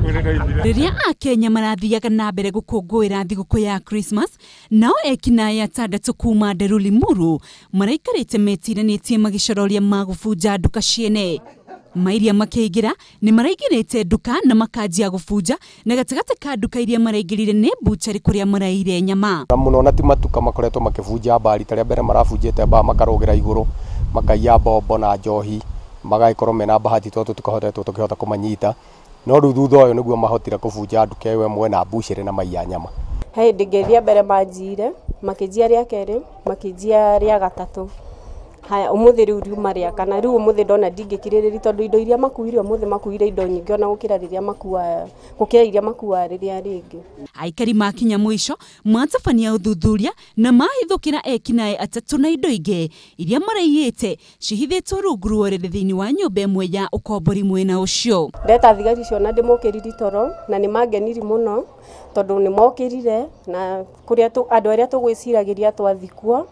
Rĩrĩa Akenya marathiaga na mbere gũkũngũĩra thigũkũ ya Christmas, nao ekinaĩ atandatũ kuma Nderu Limuru maraikarĩte metiranĩtie magĩcora ũrĩa magũbunja nduka ciene. Mairia makĩingĩra nĩ maraingĩrĩte nduka na makanjia gũbunja, na gatagatĩ ka nduka iria maraingĩrire nĩ buchari kũrĩa maraire nyama. Na mũno na ti matuka makoretwo makĩbunja mbaa, rita rĩa mbere marabunjĩte mbaa makarũgĩra igũrũ makaiya mbombo na njohi, magagĩkorwo mena bahati tondũ tũtikoretwo tũkĩhota kũmanyita, no rĩu thutha ũyũ nĩguo mahotire kũbunja nduka ĩyo ĩmwe na mbucĩrĩ na maiya nyama. He hĩndĩ ngĩthiĩ mbere manjire, makĩnjia rĩa kerĩ, makĩnjia rĩa gatatũ. Haya, ũmũthĩ rĩu riuma rĩa kana, rĩu ũmũthĩ ndona ndingĩkirĩrĩria tondũ indo iria makuire ũmũthĩ makuire indo nyingĩ ona gũkĩra rĩrĩa makuaga, gũkĩra iria makuaga rĩrĩa rĩngĩ. Aikari makinya mũico matabania ũthuthuria na mahithũkĩra ekinaĩ atatũ na indo ingĩ iria maraiyĩte cihithĩtwo rungu rwa ũrĩrĩ thĩinĩ wa nyũmba ĩmwe ya ũkombori mwena ũcio. Ndeta thigari icio na ndĩmũkĩriri toro na nĩ mangeniri mũno tondũ nĩ mokĩrire na kũrĩa andũ arĩa tũgwĩciragĩria twathi kuo,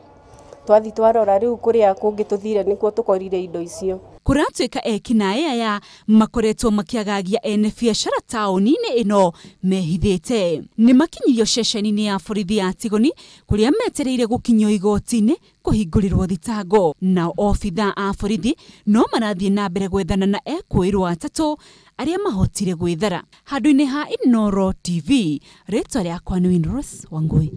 twathi twarora rĩu kũrĩa kũngĩ tũthire nĩkuo tũkorire indo icio. Kũratuĩka ekinaĩ aya makoretwo makĩagagia ene biacara taũni-inĩ ĩno mehithĩte. Nĩ makinyirio ceceni-inĩ ya borithi ya Tigoni kũrĩa metereire gũkinyio igoti-inĩ kũhingũrĩrwo thitango. Nao obithaa a borithi no marathiĩ na mbere gwethana na ekũĩrwo atatũ arĩa mahotire gwĩthara. Handũ-inĩ ha Inooro TV, rĩtwa rĩakwa nĩ Winrose Wangui.